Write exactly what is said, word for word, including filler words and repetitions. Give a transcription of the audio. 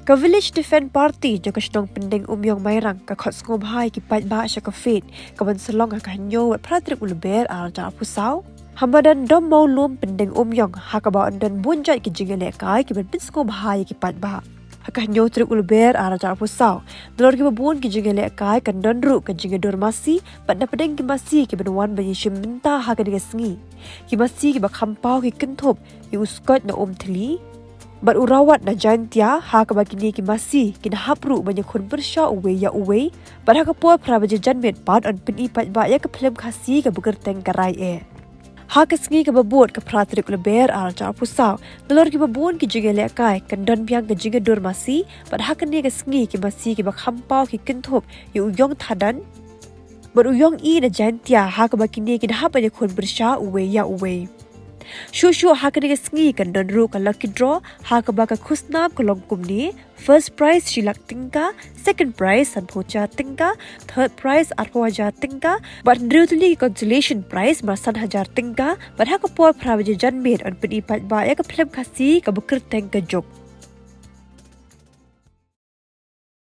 Ka Village Defence Party jong ka shnong Pyndengumiong Mairang ka khot sngewbha ïa ki paidbah sha ka fete ka ban sa long ha ka hynñiew bad phra tarik u Lber ar hajar arphew saw ha madan Dom Mawlum Pyndengumiong, ha kaba yn don bun jait ki jingïalehkai ki ban pynsngewbha ïa ki paidbah. Ha ka hynñiew tarik u Lber ar hajar arphew saw, nalor kiba bun ki jingïalehkai kan don ruh ka jingïadur masi bad na pdeng ki masi ki ban wan ban ïashim bynta ha kane ka sngi. Ki masi kiba kham paw ki kynthup ïa u Skoit na Umthli bad u Rawat na Jaintia, ha kaba kine ki masi kin hap ruh ban ïakhun pyrshah uwei ïa uwei. Bad ha ka por phra baje janmiet pat yn pyni paidbah ïa ka phlim Khasi kaba kyrteng Ka Rai Eh. Ha ka sngi kaba bud ka phra tarik u Lber ar hajar arphew saw, nalor kiba bun ki jingïalehkai kan don biang ka jingïadur masi bad ha kane ka sngi ki masi kiba kham paw ki kynthup ïa u Ïong Thadan bad u Ïong I na Jaintia, ha kaba kine kin hap ban ïakhun pyrshah uwei ïa uwei. Shuh shuh ha kane ka sngi kan don ruh ka lucky draw, ha kaba ka khusnam ka long kumne: first prize shi lak tyngka, second prize sanphew hajar tyngka, third prize arphew hajar tyngka, bad hynriew tylli ki consolation prize mar san hajar tyngka. Bad ha ka por phra baje janmiet yn pyni paidbah ïa ka phlim Khasi kaba kyrteng Ka Juk.